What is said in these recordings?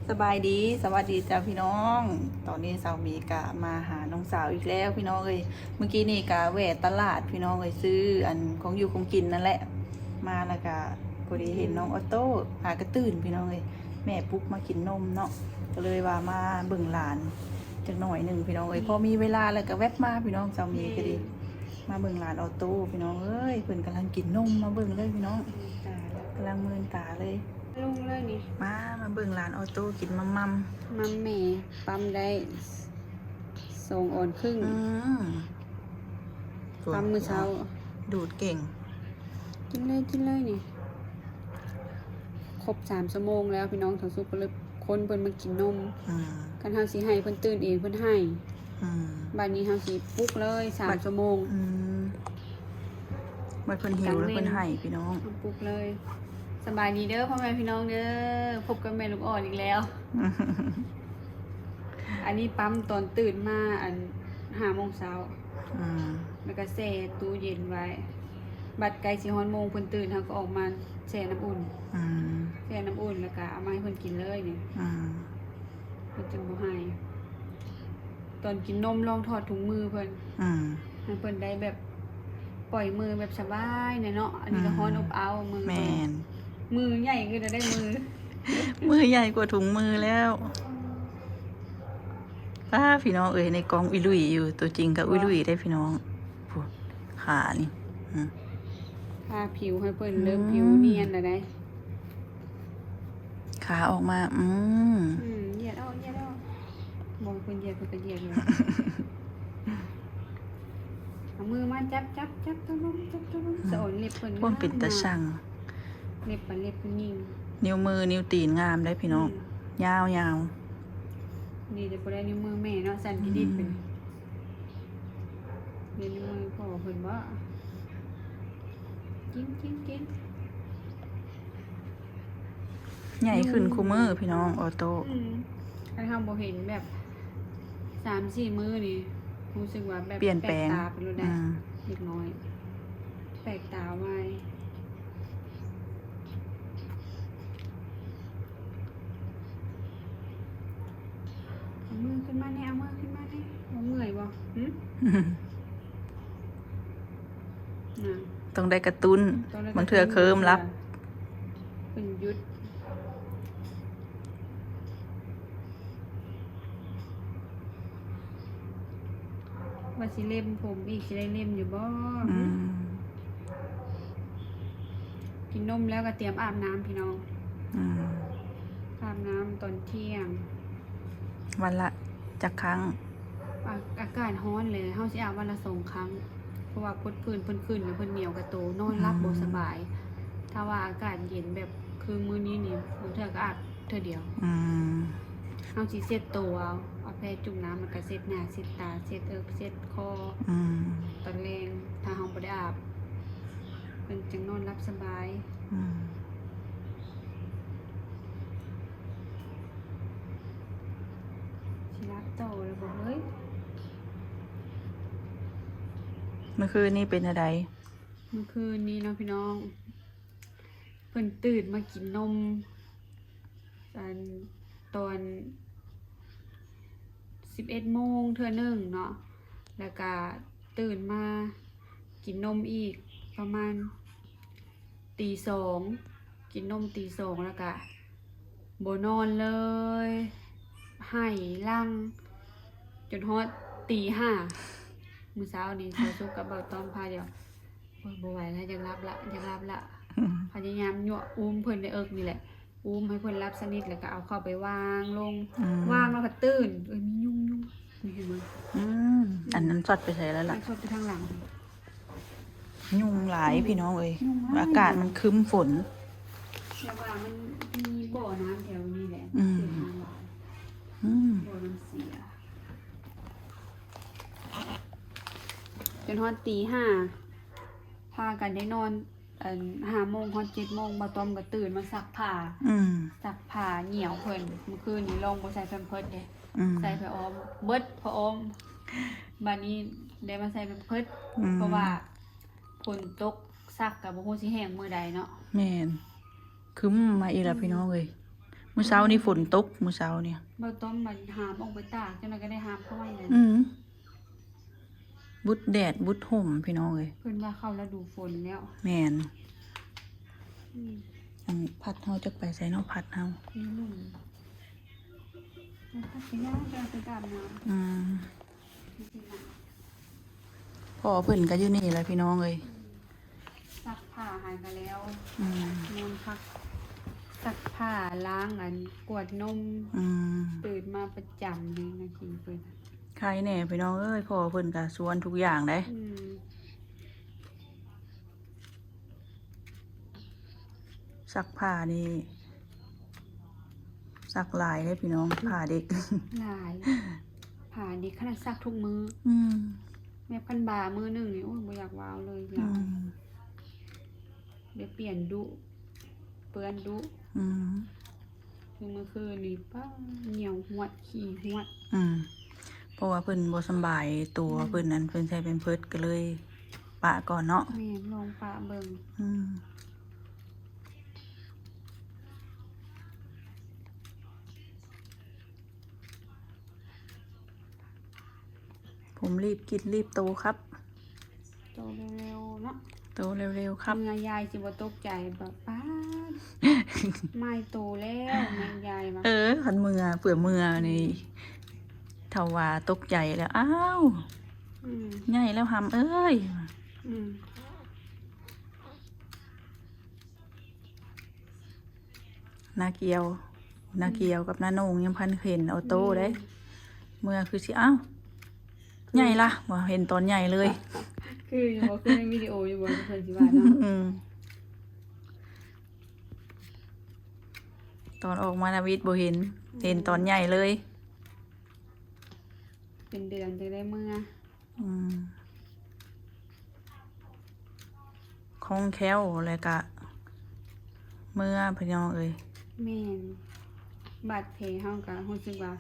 ສະບາຍດີ ສະຫວັດດີເຈົ້າພີ່ນ້ອງ. ຕອນນີ້ສາວມີກະມາຫານ້ອງສາວອີກແລ້ວພີ່ນ້ອງເອີຍ. ມື້ກີ້ນີ້ກະແວ່ຕະຫຼາດພີ່ນ້ອງເອີຍ ຊື້ອັນຂອງຢູ່ຂອງກິນນັ້ນແຫຼະ. ມາແລ້ວກະພໍດີເຫັນນ້ອງອອໂຕ້ຫາກະຕື່ນພີ່ນ້ອງເອີຍ. ແມ່ປຸກມາກິນນົມເນາະ ກະເລີຍວ່າມາເບິ່ງຫຼານຈັກໜ້ອຍໜຶ່ງພີ່ນ້ອງເອີຍ. ພໍມີເວລາແລ້ວກະແວັບມາພີ່ນ້ອງ. ສາວມີກະດີ ມາເບິ່ງຫຼານອອໂຕ້ພີ່ນ້ອງເອີຍ. ເພິ່ນກຳລັງກິນນົມ ມາເບິ່ງເລີຍພີ່ນ້ອງ ກຳລັງເມີນຕາເລີຍ. ລົງເລີຍນີ້ ມາ ມາເບິ່ງຫຼານອອໂຕ້ກິນໝ່ຳໆ. ໝ່ຳແມ່ ປ້ຳໄດ້ສອງອອນເຄິ່ງ. ອືມ ປ້ຳມື້ເຊົ້າ ດູດເກັ່ງ. ກິນເລີຍ ກິນເລີຍນີ້. ຄົບສາມຊົ່ວໂມງແລ້ວພີ່ນ້ອງ ເຖົ້າສຸກກະເລີຍ ຄົນເພິ່ນມາກິນນົມ. ອືມ ຄັນເຮົາຊິໃຫ້ເພິ່ນຕື່ນເອງ ເພິ່ນໄຫ້. ອືມ ບາດນີ້ເຮົາຊິປຸກເລີຍສາມຊົ່ວໂມງ. ອືມ ບັດເພິ່ນຫິວແລ້ວເພິ່ນໄຫ້ພີ່ນ້ອງ ປຸກເລີຍ. ສະບາຍດີເດີພໍ່ແມ່ພີ່ນ້ອງເດີ ພົບກັບແມ່ລູກອ່ອນອີກແລ້ວ. ອັນນີ້ປ້ຳຕອນຕື່ນມາ ອັນ ຫ້າໂມງເຊົ້າ. ອືມ ແລ້ວກະແຊ່ຕູ້ເຢັນໄວ້ ບັດໃກ້ຊິຮອດໂມງເພິ່ນຕື່ນ ເຮົາກະອອກມາແຊ່ນ້ຳອຸ່ນ. ອືມ ແຊ່ນ້ຳອຸ່ນແລ້ວກະເອົາມາໃຫ້ເພິ່ນກິນເລີຍນີ້. ອືມ ເພິ່ນຈຶ່ງບໍ່ໄຫ້. ຕອນກິນນົມລອງຖອດຖົງມືເພິ່ນ. ອືມ ໃຫ້ເພິ່ນໄດ້ແບບປ່ອຍມືແບບສະບາຍແດ່ເນາະ. ອັນນີ້ກະ ອືມ ຮ້ອນອົບເອົາມື. ແມ່ນ ມືໃຫຍ່ຂຶ້ນແລ້ວໄດ໋ ມື ມືໃຫຍ່ກວ່າຖົງມືແລ້ວ. ປ້າ ພີ່ນ້ອງເອີຍ ໃນກ້ອງອຸຍລຸຍຢູ່ ໂຕຈິງກະອຸຍລຸຍເດ້ພີ່ນ້ອງ. ພຸ້ນ ຂານີ້ ອືມ ທາຜິວໃຫ້ເພິ່ນເດີ ອືມ ຜິວນຽນແລ້ວໄດ໋. ຂາອອກມາ ອືມ ອືມ ຢຽດອອກ ຢຽດອອກ. ບໍ່ ເພິ່ນຢຽດ ເພິ່ນກະຢຽດຢູ່. ເອົາມືມາຈັບ ຈັບ ຈັບຕະລຸມ ຈັບຕະລຸມ. ອືມ ສະອອນເລັບເພິ່ນ ພວກເປັນຕາຊ່າງ ງາມ ເລັບປານເລັບຜູ້ຍິງ. ນິ້ວມືນິ້ວຕີນງາມໄດ໋ພີ່ນ້ອງ. ອືມ ຍາວໆ. ດີແຕ່ບໍ່ໄດ້ນິ້ວມືແມ່ເນາະ ສັ່ນກິດໆ ອືມ ເປັນ. ເຫັນມືພໍ່ເພິ່ນບໍ່? ກິນ ກິນ ກິນ. ໃຫຍ່ຂຶ້ນ ຢູ່ ຄູ່ມື້ພີ່ນ້ອງ ອອໂຕ້. ອືມ ຄັນເຮົາບໍ່ເຫັນແບບສາມສີ່ມື້ນີ້ ຮູ້ສຶກວ່າແບບ ປ່ຽນແປງ ແປກຕາໄປໂລດໄດ໋. ອືມ ເດັກນ້ອຍແປກຕາໄວ. ເອົາມືຂຶ້ນມາແດ່ ເອົາມືຂຶ້ນມາແດ່. ບໍ່ເມື່ອຍບໍ່? ຫຶ? ນະ ຕ້ອງໄດ້ກະຕຸ້ນ. ຕ້ອງໄດ້ກະຕຸ້ນ ບາງເທື່ອເຄີມຫຼັບ ເພິ່ນຢຸດ. ວ່າຊິເລັມຜົມອີກ ຊິໄດ້ເລັມຢູ່ບໍ່? ອືມ ຫຶ? ກິນນົມແລ້ວກະຕຽມອາບນ້ຳພີ່ນ້ອງ. ອືມ ອາບນ້ຳຕອນທ່ຽງ. ວັນລະຈັກຄັ້ງ? ອາ ອາກາດຮ້ອນແຫຼະ ເຮົາຊິອາບວັນລະສອງຄັ້ງ ເພາະວ່າພົດພື້ນເພິ່ນຂຶ້ນແລ້ວເພິ່ນໜຽວກະໂຕ ນອນຫຼັບ ອືມ ບໍ່ສະບາຍ. ຖ້າວ່າອາກາດເຢັນແບບຄືມື້ນີ້ນີ້ ບາງເທື່ອກະອາບເທື່ອດຽວ. ອືມ ເຮົາຊິເຊັດໂຕເອົາ ເອົາແພຈຸ່ມນ້ຳ ແລ້ວກະເຊັດໜ້າ ເຊັດຕາ ເຊັດເອິກ ເຊັດຄໍ. ອືມ ຕອນແລງ ຖ້າເຮົາບໍ່ໄດ້ອາບ ເພິ່ນຈຶ່ງນອນຫຼັບສະບາຍ. ອືມ ຊິຫຼັບຕໍ່ແລ້ວບໍ່ເຮີ້ຍ? ມື້ຄືນນີ້ເປັນແນວໃດ? ມື້ຄືນນີ້ເນາະພີ່ນ້ອງ ເພິ່ນຕື່ນມາກິນນົມ ອັນ ຕອນສິບເອັດໂມງເທື່ອໜຶ່ງເນາະ ແລ້ວກະຕື່ນມາກິນນົມອີກປະມານຕີສອງ ກິນນົມຕີສອງ ແລ້ວກະບໍ່ນອນເລີຍ ໄຫ້ຫຼັ່ງຈົນຮອດຕີຫ້າ. ມື້ເຊົ້ານີ້ ສາວສຸກກັບເບົາຕ້ອມພາດຽວ ໂອ້ຍ ບໍ່ໄຫວລະ ຢາກຫຼັບລະ ຢາກຫຼັບລະ. ອືມ ພະຍາຍາມຍົວະອຸ້ມເພິ່ນໃນເອິກນີ້ແຫຼະ ອຸ້ມໃຫ້ເພິ່ນຫຼັບສະໜິດ ແລ້ວກະເອົາເຂົ້າໄປວາງລົງ. ອືມ ວາງແລ້ວກະຕື່ນ ເອີຍ ມີຍຸງ ຍຸງ ນີ້ເຫັນບໍ່? ອືມ ອັນນັ້ນຊອດໄປໃສແລ້ວລະ? ມັນຊອດໄປທາງຫຼັງ. ຍຸງຫຼາຍ ອືມ ພີ່ນ້ອງເອີຍ ຍຸງຫຼາຍ ອາກາດມັນຄຶ້ມຝົນ ແຕ່ວ່າມັນມີບໍ່ນ້ຳແຖວນີ້ແຫຼະ. ອືມ ອືມ ບໍ່ນ້ຳເສຍ. ຈົນຮອດຕີຫ້າ ພາກັນໄດ້ນອນ ອັນ ຫ້າໂມງຮອດເຈັດໂມງ ບ່າວຕ້ອມກະຕື່ນມາຊັກຜ້າ. ອືມ ຊັກຜ້າ ຫຍ້ຽວເພິ່ນ. ມື້ຄືນນີ້ລອງບໍ່ໃສ່ແພມເພີດເດ້. ອືມ ໃສ່ຜ້າອ້ອມ ເບິດຜ້າອ້ອມ. ບາດນີ້ໄດ້ມາໃສ່ແພມເພີດ ອືມ ເພາະວ່າຝົນຕົກ ຊັກກະບໍ່ຮູ້ຊິແຫ້ງມື້ໃດເນາະ. ແມ່ນ ຄຶ້ມມາອີກແລ້ວ ອືມ ພີ່ນ້ອງເອີຍ. ມື້ເຊົ້ານີ້ຝົນຕົກ ມື້ເຊົ້ານີ້ ບໍ່ຕ້ອງມາຫາມອອກໄປຕາກ ຈັ່ງໃດກໍໄດ້ຫາມເຂົ້າໄວ້ແຫຼະ. ອືມ ບຸດແດດບຸດຮົ່ມ ພີ່ນ້ອງເອີຍ. ເພິ່ນວ່າເຂົ້າລະດູຝົນແລ້ວ. ແມ່ນ. ອືມ ອັນພັດເຮົາຈັກໄປໃສເນາະ ພັດເຮົາ. ຢູ່ລຸ່ມ ມັນພັດໄປຍາກ ໄປອາບນ້ຳ. ອືມ ພໍ່ເພິ່ນກໍຢູ່ນີ້ແຫຼະ ພີ່ນ້ອງເອີຍ. ອືມ ຊັກຜ້າໃຫ້ກໍແລ້ວ. ອືມ ນອນພັກ ຊັກຜ້າ ລ້າງອັນ ກວດນົມ. ອືມ ຕື່ນມາປະຈຳເລີຍນາຄີເພິ່ນ. ໄຄແດ່ພີ່ນ້ອງເອີຍ ພໍ່ເພິ່ນກໍຊວນທຸກຢ່າງເດ້. ອືມ ຊັກຜ້ານີ້ ຊັກຫຼາຍເດ້ພີ່ນ້ອງ ຜ້າເດັກ ຫຼາຍ ຜ້າເດັກ ຂະໜາດຊັກທຸກມື້. ອືມ ແບບຄັນບາມື້ໜຶ່ງນີ້ ໂອ້ຍ ບໍ່ຢາກເວົ້າເລີຍ. ອືມ ໄດ້ປ່ຽນດຸ ເປື້ອນດຸ. ອືມ ຄືມື້ຄືນນີ້ ປ້າ ຍ່ຽວຫວດ ຂີ້ຫວດ. ອືມ ເພາະວ່າເພິ່ນບໍ່ສຳບາຍຕົວ. ອືມ ເພິ່ນນັ້ນ ເພິ່ນໃສ່ແພມເພີດ ກໍເລີຍປະກ່ອນເນາະ. ແມ່ນ ລອງປະເບິ່ງ. ອືມ ຜົມລີບກິນລີບໂຕຄັບ. ໂຕເລັວໆເນາະ ໂຕເລັວໆຄັບ. ເມື່ອຍາຍຊິບໍ່ຕົກໃຈ ແບບ ປ້າດ ໃໝ່ໂຕແລ້ວ ແມ່ນຍາຍວ່າ. ເອີ ຄັນເມື່ອ ເພື່ອເມື່ອນີ້ ອືມ ຖ້າວ່າຕົກໃຈແລ້ວ ອ້າວ ອືມ ໃຫຍ່ແລ້ວຫຳເອີຍ. ອືມ ນ້າກ່ຽວ ນ້າກ່ຽວກັບນ້າໂໜ່ງຍັງພັນເຫັນອອໂຕ້ເດ້. ອືມ ເມື່ອຄືຊິ ອ້າວ ໃຫຍ່ລະ ບໍ່ເຫັນຕອນໃຫຍ່ເລີຍ. ຄືຢູ່ບໍ່ ຄືໃນວິດີໂອຢູ່ບໍ່ ເພິ່ນຊິວ່າເນາະ. ອືມ ຕອນອອກມານະວິດບໍ່ເຫັນ ອືມ ເຫັນຕອນໃຫຍ່ເລີຍ. ເປັນເດືອນຈຶ່ງໄດ້ເມືອ. ອືມ ຄ່ອງແຄ້ວ ແລ້ວກະເມືອ ພີ່ນ້ອງເອີຍ. ແມ່ນ ບາດແຜເຮົາກະຮູ້ສຶກວ່າ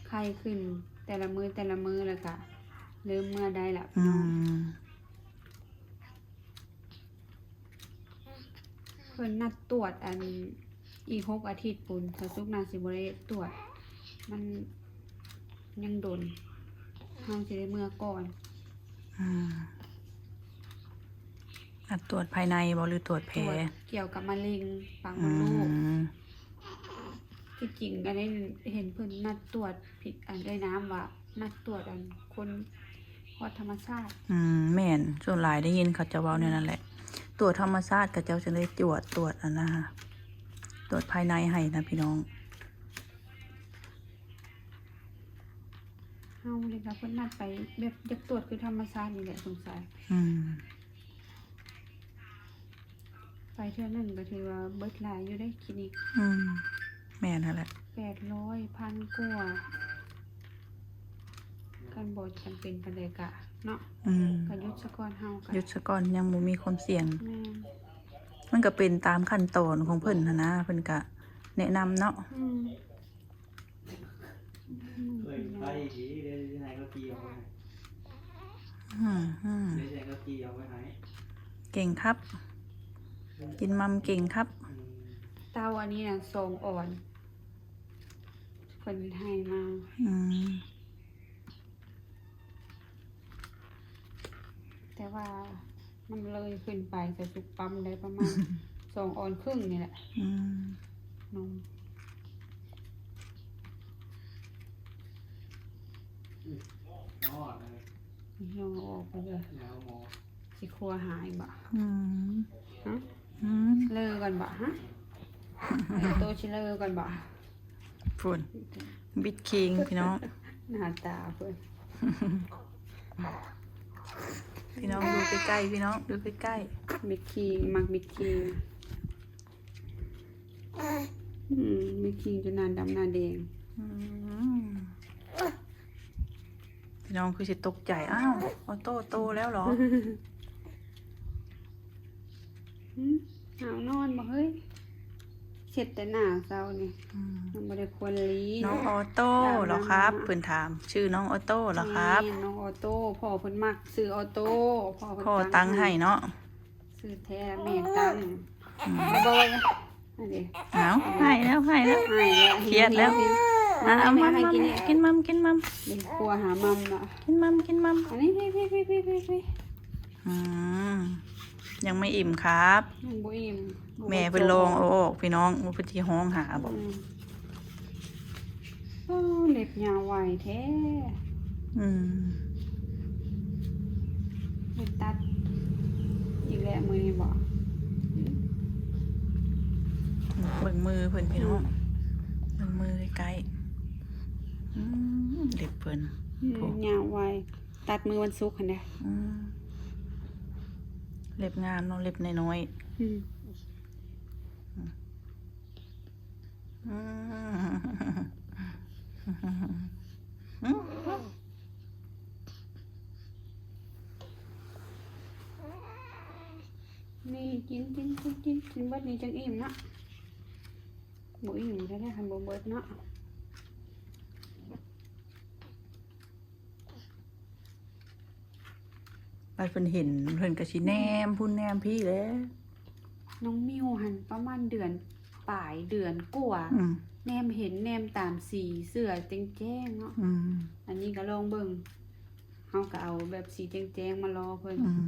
ໄຄຂຶ້ນແຕ່ລະມື້ ແຕ່ລະມື້ ແລ້ວກະເລີ່ມເມືອໄດ້ລະ ພີ່ນ້ອງ. ອືມ ເພິ່ນນັດຕວດ ອັນ ອີກຫົກອາທິດພຸ້ນ ສາວສຸກໜ້າຊິບໍ່ໄດ້ຕວດ ມັນຍັງດົນ ເຮົາຊິໄດ້ເມືອກ່ອນ. ອືມ ນັດຕວດພາຍໃນບໍ່ ຫຼືຕວດແຜ? ຕວດກ່ຽວກັບມະເຮັງປາກມົດລູກ. ອືມ ທີ່ຈິງກໍໄດ້ເຫັນເພິ່ນນັດຕວດ ຜິດ ອັນ ເອື້ອຍນ້ຳວ່າ ນັດຕວດ ອັນ ຄົນຄອດທຳມະຊາດ. ອືມ ແມ່ນ ສ່ວນຫຼາຍໄດ້ຍິນເຂົາເຈົ້າເວົ້າແນວນັ້ນແຫຼະ. ອືມ ຕວດທຳມະຊາດ ເຂົາເຈົ້າຈະໄດ້ຕວດ ຕວດ ອັນນັ້ນ ຕວດພາຍໃນໃຫ້ນະ ພີ່ນ້ອງ. ເຮົານີ້ກໍເພິ່ນນັດໄປແບບຢາກຕວດຄືທຳມະຊາດນີ້ແຫຼະ ສົງໄສ. ອືມ ໄປເທື່ອໜຶ່ງກໍຖືວ່າເບິດຫຼາຍຢູ່ເດ້ ຄລີນິກ. ອືມ ແມ່ນຫັ້ນແຫຼະ ແປດຮ້ອຍ ພັນກວ່າ. ຄັນບໍ່ຈຳເປັນປານໃດກະເນາະ. ອືມ ກະຢຸດສະກ່ອນ ເຮົາກະຢຸດສະກ່ອນ ຍັງບໍ່ມີຄວາມສ່ຽງ. ແມ່ນ ມັນກະເປັນຕາມຂັ້ນຕອນຂອງເພິ່ນຫັ້ນນະ ເພິ່ນກະແນະນຳເນາະ. ອືມ ເຄີຍໄປດີເດ້ ໃຫ້ເຂົາຈີ່ເອົາໄວ້ໃຫ້. ອືມ ເດ້ ໃຫ້ເຂົາຈີ່ເອົາໄວ້ໃຫ້. ເກັ່ງຄັບ ກິນໝ່ຳເກັ່ງຄັບ. ອືມ ເຕົ້າອັນນີ້ນະ ສອງອອນ ເພິ່ນໃຫ້ມາ. ອືມ ແຕ່ວ່າມັນເລີຍຂຶ້ນໄປ ສາວສຸກປ້ຳໄດ້ປະມານ ສອງອອນເຄິ່ງນີ້ແຫຼະ. ອືມ ນົມ ຍໍອອກໄປເລີຍ ຊິຄົວຫາຍບໍ່? ອືມ ຮະ? ອືມ ເລີກ່ອນບໍ່? ຮະ? ໂຕຊິເລີກ່ອນບໍ່? ພຸ້ນ ບິດຄີງ ພີ່ນ້ອງ ໜ້າຕາເພິ່ນ. ພີ່ນ້ອງ ດູໃກ້ໆ ພີ່ນ້ອງ ດູໃກ້ໆ. ບິດຄີງ ມັກບິດຄີງ. ອືມ ມີຄີງຈົນໜ້າດຳໜ້າແດງ. ອືມ ພີ່ນ້ອງຄືຊິຕົກໃຈ ອ້າວ ອອໂຕ້ໂຕແລ້ວເຫລອ? ຫືມ ຫາວນອນບໍ່ເຮີ້ຍ? ເຊັດແຕ່ໜ້າເຊົ້ານີ້. ອືມ ຍັງບໍ່ໄດ້ຄວນລີ້. ນ້ອງອອໂຕ້ເຫລອຄັບ? ເພິ່ນຖາມ ຊື່ນ້ອງອອໂຕ້ເຫລອຄັບ? ແມ່ນ ນ້ອງອອໂຕ້. ພໍ່ເພິ່ນມັກຊື່ອອໂຕ້ ພໍ່ເພິ່ນຕັ້ງໃຫ້ເນາະ. ຊື່ແທ້ແມ່ຕັ້ງ. ອືມ ແມ່ນບໍ່? ອັນນີ້ ອ້າວ ໄຫ້ແລ້ວ ໄຫ້ແລ້ວ ໄຫ້ແລ້ວ ຄຽດແລ້ວ ຫິວ ຫິວ ມາ ເອົາ ມາ ມາ ມາ ກິນ ກິນມັມ ກິນມັມ ນີ້ ຄົວຫາມັມເນາະ ກິນມັມ ກິນມັມ ອັນນີ້ ພີ້ ພີ້ ພີ້ ພີ້ ພີ້ ພີ້ ອືມ ຍັງບໍ່ອີ່ມຄັບ ຍັງບໍ່ອີ່ມ ແມ່ເພິ່ນລອງເອົາອອກ ພີ່ນ້ອງ ວ່າເພິ່ນຊິຮ້ອງຫາບໍ່ ອືມ ໂອ້ ເລັບຍາວໄວແທ້ ອືມ ໄປຕັດອີກແລ້ວມື້ນີ້ບໍ ເບິ່ງມືເພິ່ນ ພີ່ນ້ອງ ອືມ ເບິ່ງມືໃກ້ໆ ອືມ ເລັບເພິ່ນ ອືມ ໂອ້ ຍາວໄວ ຕັດມື້ວັນສຸກຫັ້ນເດ້ ອືມ ເລັບງາມເນາະ ເລັບນ້ອຍໆ ອືມ ອືມ ນີ້ ກິນ ກິນ ກິນ ກິນ ກິນເບິດນີ້ຈັ່ງອີ່ມເນາະ ບໍ່ອີ່ມແທ້ໆ ຄັນບໍ່ເບິດເນາະ. ບັດເພິ່ນເຫັນ ເພິ່ນກໍຊິແນມພຸ້ນແນມພີ້ແຫຼະ ນ້ອງມິວຫັ້ນປະມານເດືອນປາຍ ເດືອນກວ່າ ອືມ ແນມເຫັນ ແນມຕາມສີເສື້ອແຈ້ງໆເນາະ ອືມ ອັນນີ້ກໍລອງເບິ່ງ ເຮົາກໍເອົາແບບສີແຈ້ງໆມາລໍເພິ່ນ ອືມ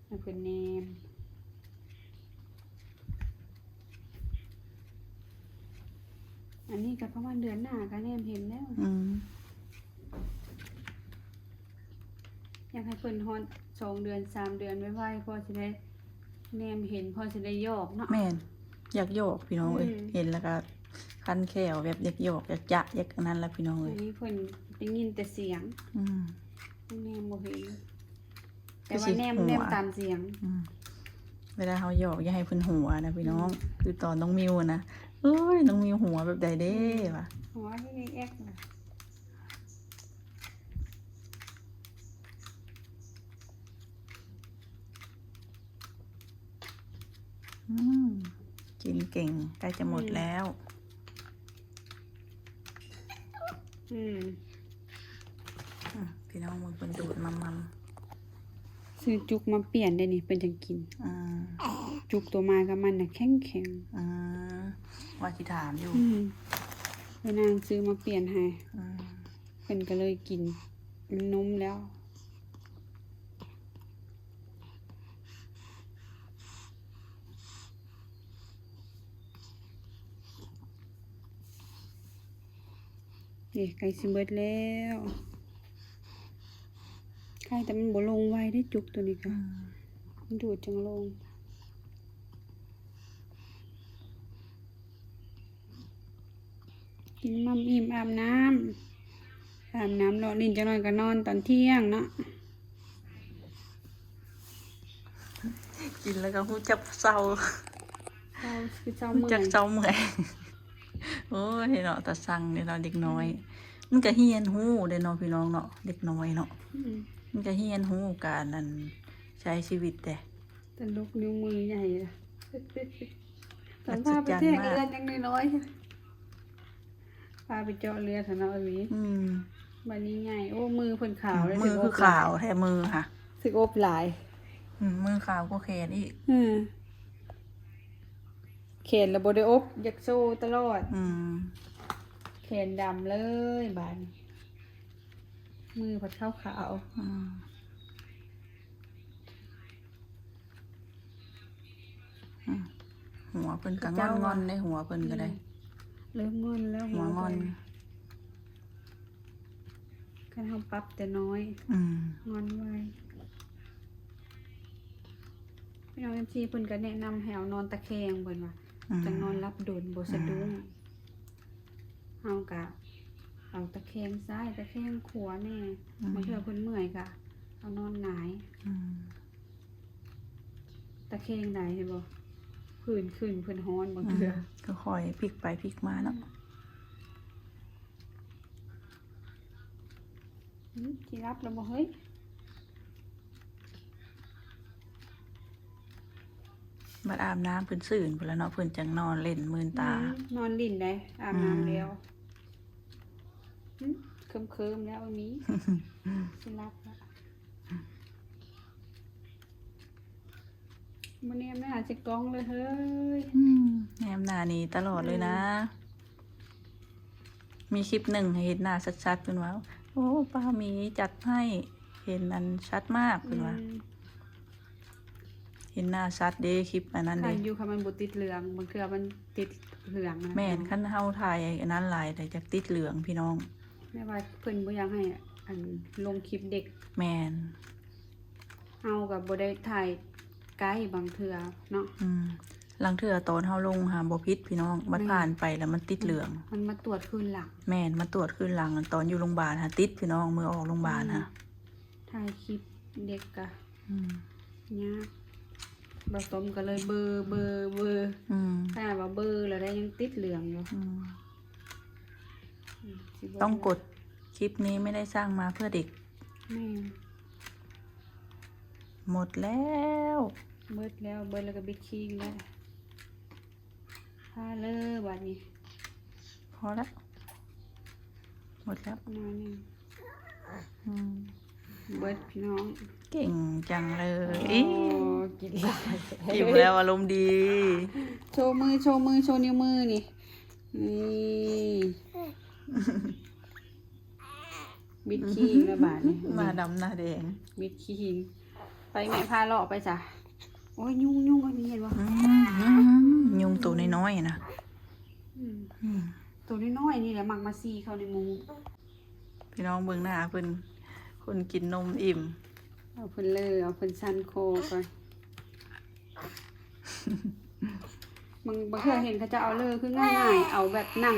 ໃຫ້ເພິ່ນແນມ ອັນນີ້ກໍປະມານເດືອນໜ້າກໍແນມເຫັນແລ້ວ ອືມ ຢາກໃຫ້ເພິ່ນຮອດສອງເດືອນ ສາມເດືອນໄວໆ ພໍຊິໄດ້ແນມເຫັນ ພໍຊິໄດ້ຢອກເນາະ ແມ່ນ ຢາກຢອກ ພີ່ນ້ອງເອີຍ ອືມ ເຫັນແລ້ວກໍຄັນແຂ້ວ ແບບຢາກຢອກ ຢາກຈະ ຢາກອັນນັ້ນລະ ພີ່ນ້ອງເອີຍ ອັນນີ້ເພິ່ນໄດ້ຍິນແຕ່ສຽງ ອືມ ແນມບໍ່ເຫັນ ແຕ່ວ່າແນມ ແນມຕາມສຽງ ອືມ ເວລາເຮົາຢອກຢ່າໃຫ້ເພິ່ນຫົວນະພີ່ນ້ອງ ອືມ ຄືຕອນນ້ອງມິວນະ ເອີຍ ນ້ອງມິວຫົວແບບໃດເດ້ ອືມ ວ່າ ຫົວແອກໆນະ ອືມ ກິນເກັ່ງ ໃກ້ຈະໝົດແລ້ວ ອືມ ອືມ ອືມ ພີ່ນ້ອງເບິ່ງເພິ່ນດູດມຳໆ ຊື້ຈຸກມາປ່ຽນໄດ້ນີ້ ເພິ່ນຈັ່ງກິນ ອືມ ຈຸກໂຕມາກັບມັນນະແຂງໆ ອືມ ວ່າຊິຖາມຢູ່ ອືມ ເອີ ນາງຊື້ມາປ່ຽນໃຫ້ ອືມ ເພິ່ນກໍເລີຍກິນ ມັນນົມແລ້ວ. ນີ້ໃກ້ຊິເບິດແລ້ວ ໃກ້ແຕ່ມັນບໍ່ລົງໄວເດ້ ຈຸກໂຕນີ້ກະ ອືມ ມັນດູດຈັ່ງລົງ. ກິນໝ່ຳອີ່ມ ອາບນ້ຳ ອາບນ້ຳເລາະຫຼິ້ນຈັກໜ້ອຍກໍນອນຕອນທ່ຽງເນາະ ກິນແລ້ວກໍຮູ້ຈັກເຊົາ ເຊົາ ຄືເຊົາເມື່ອຍ ຮູ້ຈັກເຊົາເມື່ອຍ ໂອ້ຍເນາະ ຕາຊັງເດເນາະ ເດັກນ້ອຍ ອືມ ມັນກໍຮຽນຮູ້ເດ້ເນາະ ພີ່ນ້ອງເນາະ ເດັກນ້ອຍເນາະ ອືມ ມັນກໍຮຽນຮູ້ການ ອັນ ໃຊ້ຊີວິດເດ້. ແຕ່ລູກນິ້ວມືໃຫຍ່ລະ ຕ້ອງພາໄປແທກເລືອດຍັງນ້ອຍໆ ພາໄປເຈາະເລືອດຫັ້ນເນາະ ອາມີ ອືມ ບາດນີ້ໃຫຍ່ ໂອ້ ມືເພິ່ນຂາວເລີຍ ມືຄືຂາວແທ້ມືຫະ ຖືກອົບຫຼາຍ ອືມ ມືຂາວກວ່າແຂນອີກ ອືມ ແຂນລະບໍ່ໄດ້ອົບ ຢາກໂຊຕະຫຼອດ ອືມ ແຂນດຳເລີຍບາດນີ້ ມືພັດຂາວໆ ອືມ. ອືມ ຫົວເພິ່ນກໍງອນໆເດ້ ຫົວເພິ່ນກໍໄດ້ ອືມ ເລີ່ມງອນແລ້ວ ຫົວງອນ ຫົວກໍໄດ້ ຄັນເຮົາປັບແຕ່ນ້ອຍ ອືມ ງອນໄວ ພີ່ນ້ອງເອັຟຊີ ເພິ່ນກໍແນະນຳໃຫ້ເອົານອນຕະແຄງ ເພິ່ນວ່າ ອືມ ຈັ່ງນອນຫຼັບດົນ ບໍ່ສະດຸ້ງ ອືມ ເຮົາກະເອົາຕະແຄງຊ້າຍ ຕະແຄງຂວາແດ່ ອືມ ບາງເທື່ອເພິ່ນເມື່ອຍກະເອົານອນຫງາຍ ອືມ ຕະແຄງໃດເຫັນບໍ່ ພື້ນຂຶ້ນ ພື້ນຮ້ອນບາງເທື່ອ ອືມ ຄ່ອຍໆ ພິກໄປພິກມາເນາະ ອືມ ອືມ ຊິຫຼັບແລ້ວບໍ່ເຮີ້ຍ? ບັດອາບນ້ຳເພິ່ນຊື່ນພຸ້ນລະເນາະ ເພິ່ນຈັ່ງນອນຫຼິ້ນມື່ນຕາ ອືມ ນອນຫຼິ້ນໄດ໋ ອາບນ້ຳແລ້ວ ອືມ ອືມ ເຄີມໆແລ້ວ ອາມີ ຊິຫຼັບລະ. ບໍ່ແນມໜ້າໃສ່ກ້ອງເລີຍເຮີ້ຍ. ອືມ ແນມໜ້າໜີຕະຫຼອດເລີຍນະ. ອືມ ມີຄລິບໜຶ່ງໃຫ້ເຫັນໜ້າຊັດໆ ເພິ່ນວ່າ ໂອ້ ປ້າໝີຈັດໃຫ້ ເຫັນອັນຊັດມາກ ເພິ່ນວ່າ. ອືມ ເຫັນໜ້າຊັດເດ້ ຄລິບອັນນັ້ນເດ້. ຄັນຢູ່ ຄັນມັນບໍ່ຕິດເຫຼືອງ ບາງເທື່ອມັນຕິດເຫຼືອງນະ. ແມ່ນ ຄັນເຮົາຖ່າຍອັນນັ້ນຫຼາຍ ແລ້ວຈະຕິດເຫຼືອງພີ່ນ້ອງ. ແມ່ນວ່າເພິ່ນບໍ່ຢາກໃຫ້ອັນລົງຄລິບເດັກ. ແມ່ນ. ເຮົາກໍບໍ່ໄດ້ຖ່າຍໃກ້ບາງເທື່ອເນາະ. ອືມ ລາງເທື່ອຕອນເຮົາລົງຫາບໍ່ຜິດພີ່ນ້ອງ ບັດ ແມ່ນ ຜ່ານໄປແລ້ວມັນຕິດເຫຼືອງ. ມັນ ມັນມາຕວດຄືນຫຼັງ. ແມ່ນ ມາຕວດຄືນຫຼັງ ຕອນຢູ່ໂຮງບານຫາຕິດພີ່ນ້ອງ ມື້ອອກໂຮງບານຫາ. ອືມ ຖ່າຍຄລິບເດັກກະ ອືມ ຍາກ. ບ່າວຕົ້ມກໍເລີຍເບີ ເບີ ເບີ. ອືມ ຂະໜາດວ່າເບີແລ້ວໄດ້ຍັງຕິດເຫຼືອງຢູ່. ອືມ ອືມ ຊິເບີ ຕ້ອງກົດ ຄລິບນີ້ໄມ່ໄດ້ສ້າງມາເພື່ອເດັກ. ແມ່ນ. ໝົດແລ້ວ ເບີດແລ້ວ ເບີດແລ້ວກໍບິດຄີງແລ້ວ. ພາເລີບາດນີ້ ພໍລະ ໝົດແລ້ວ ໜ້ອຍໜຶ່ງ. ອືມ ເບີດພີ່ນ້ອງ ເກັ່ງຈັງເລີຍ. ໂອ້ ກິນຫຼາຍ ກິນແລ້ວອາລົມດີ. ໂຊມື ໂຊມື ໂຊນິ້ວມືນີ້ ນີ້. ບິດຂີ້ຫິ້ງແລ້ວບາດນີ້ ໜ້າດຳໜ້າແດງ ບິດຂີ້ຫິ້ງ. ໄປແມ່ ພາເລາະໄປຊະ. ໂອ້ຍ ຍຸງ ຍຸງ ອັນນີ້ເຫັນບໍ່? ອືມ ຍຸງໂຕນ້ອຍໆນະ. ອືມ ອືມ ໂຕນ້ອຍໆນີ້ແຫຼະມັກມາຊີເຂົ້າໃນມຸ້ງ. ພີ່ນ້ອງເບິ່ງໜ້າເພິ່ນ ຄົນກິນນົມອີ່ມ. ເອົາເພິ່ນເລີ ເອົາເພິ່ນຊັນຄໍກ່ອນ. ບາງ ບາງເທື່ອເຫັນເຂົາເຈົ້າເອົາເລີຄືງ່າຍໆ ເອົາແບບນັ່ງ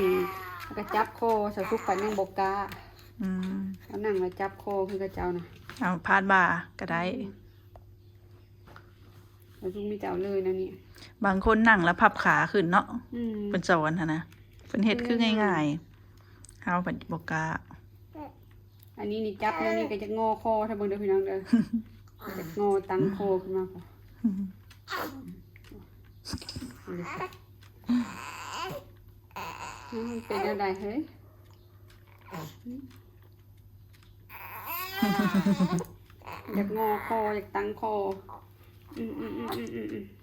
ແລ້ວກໍຈັບຄໍ ສາວສຸກປານຍັງບໍ່ກ້າ. ອືມ ເອົານັ່ງແລ້ວຈັບຄໍຄືເຂົາເຈົ້ານະ. ເອົາພາດບ່າກໍໄດ້. ອືມ ສາວສຸກມີແຕ່ເອົາເລີແນວນີ້. ບາງຄົນນັ່ງແລ້ວພັບຂາຂຶ້ນເນາະ. ອືມ ເພິ່ນສອນຫັ້ນນະ ເພິ່ນເຮັດຄືງ່າຍໆ ເຮົາພັດບໍ່ກ້າ. ອັນນີ້ນີ້ຈັບແນວນີ້ກໍຈະງໍຄໍ ຖ້າເບິ່ງເດີພີ່ນ້ອງເດີ ຈະງໍຕັ້ງຄໍຂຶ້ນມາ. ມັນເປັນແນວໃດເຮີ້ຍ? ຢາກງໍຄໍ ຢາກຕັ້ງຄໍ. ອືມໆໆໆໆ.